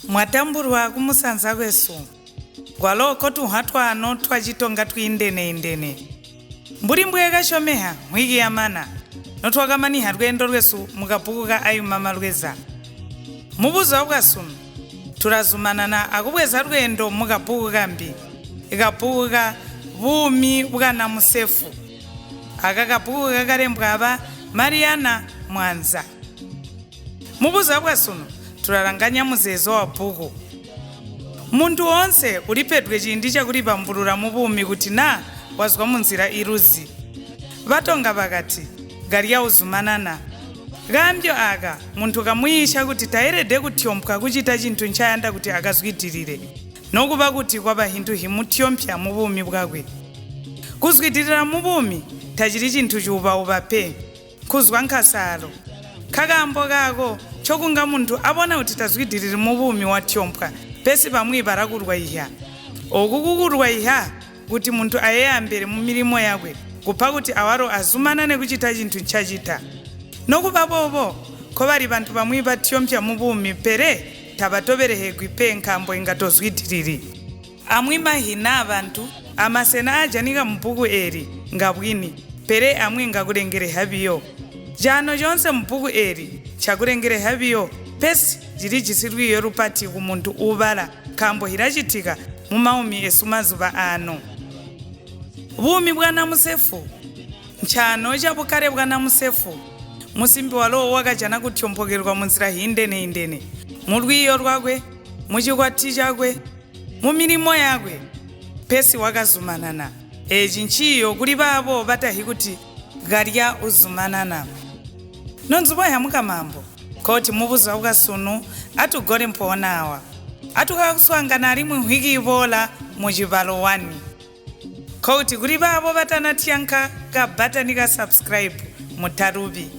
Mwatambulwa kumusanza kwesu kwalo kotuha twano twacitonga twiindene-indene mbuli mbwekasyomeha nkhwiki yamana notwakamaniha lweendo lwesu mukabbuku ka ayumama lweza. Mubuzuba bwasunu tulazumanana akubweza lweendo mukabbuku kambi, ikabbuku ka Buumi bwa Namusefu. Aka kabbuku kakalembwa aba Mariana Mwanza. Mubuzuba bwasunu tulalanganya muzeezo wa bbuku. Muntu woonse ulipedwe ciindi cakulibambulula mubuumi kuti naa wazwa munzila iluzi. Batonga bakati, kalya uzumanana. Kaambyo aaka muntu kamuyiisya kuti taelede kutyompwa kucita cintu ncayanda kuti akazwidilile, nokuba kuti kwaba hintu himutyompya mubuumi bwakwe. Kuzwidilila mubuumi tacili cintu cuuba-uba pe, nkuzwa nkasaalo. Nkakaambo kaako ncokunga muntu abona kuti tazwidilili mubuumi watyompwa, pesi bamwi balakulwaihya. Ooku kukulwaihya kuti muntu aye ambele mumilimo yakwe kupa kuti awalo azumanane kucita cintu ncacita. Nokuba boobo, nkobali bantu bamwi batyompya mubuumi pele tabatobelehegwi pe nkaambo inga tozwidilili. Amwi mahina aabantu amasena aajanika mubbuku eeli ngabwini, pele amwi ngakulengeleha biyo. Caano coonse mubbuku eeli ncakulengeleha biyo, pesi cilijisi lwiiyo lupati kumuntu uubala nkaambo cilacitika mumaumi esu mazuba aano. Buumi bwa Namusefu ncaano cabukkale bwa Namusefu, musimbi walo wakajana kutyompokelwa munzila hiindene-indene mulwiiyo lwakwe, mucikwati cakwe, mumilimo yakwe, pesi wakazumanana. Eeci nciiyo kuli baabo batahi kuti kalya uzumanana. Nonzuboya mukamambo, koti mubuzuba bwasunu atugole mpoona awa. Atukakuswaangana alimwi nkhwiki iboola mucibalo 1. Koti kuli baabo batanatyanka ka bbatani ka subscribe mutalubi.